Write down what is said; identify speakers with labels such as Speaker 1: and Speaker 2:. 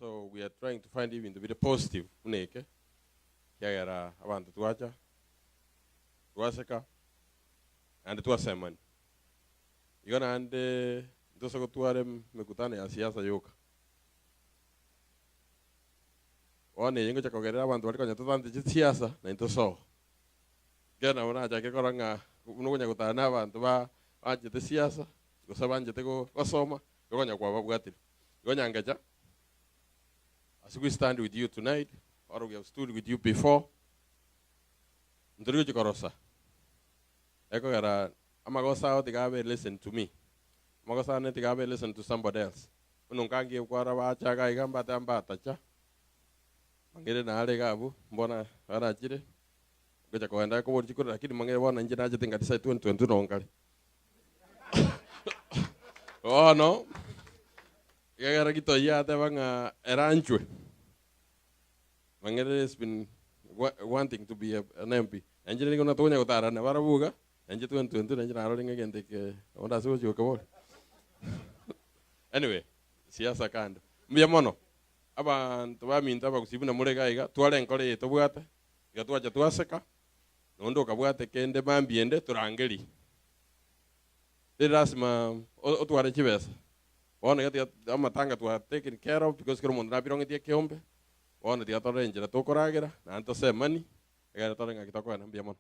Speaker 1: So we are trying to find ebinto bire positive buna eke, ekiagera abanto twacha, twaseka, naende twasemania. Igo naende ntose gotwara emekutano ya siasa yoka. Bono eye ngocha kogerera abanto baria konya totancheti chisiasa naintwe tosoe. Ekero nabo nachakire korora ng'a buna okonya gotara na abanto ba banchete siasa, gose banchete go gosoma, igo konya kwababwatire. Igo nyangecha, as we stand with you tonight, or we have stood with you before, ntori gochia korosa, ekogera amagoso ao tiga abe listen to me, amagoso ane tiga abe listen to somebody else. Buna nkangie kwarora bacha iga iga mbate mbatacha, mang'ere nare iga abwo, mbona barachire, ngocha kogenda koboria chikura lakini mang'ere bono inche nachete nga decide 2022 noo nkare. Bono, ekegera gitoyia ateba ng'a eranchwe, mang'ere has been wanting to be an MP. Na inche nigo tokonya gotarana nabarabwo iga, na inche 2022 na inche narore ng'a egento eke onde ase gochia gokebora. Anyway, siasa kando. Mbuya mono, abanto baminto abagusii buna more iga iga, tware enkoro eye tobwate, iga twacha twaseka, na onde okabwate kende mambia ende torangerie. Teri lasima otware chibesa, bono iga tiga amatanga twa taken care of because kera omonto nabirong'etie ekeombe, bono tiga torore enchera tokoragera, naende tosemani, egere torore ng'aki tokogenda mbuya mono.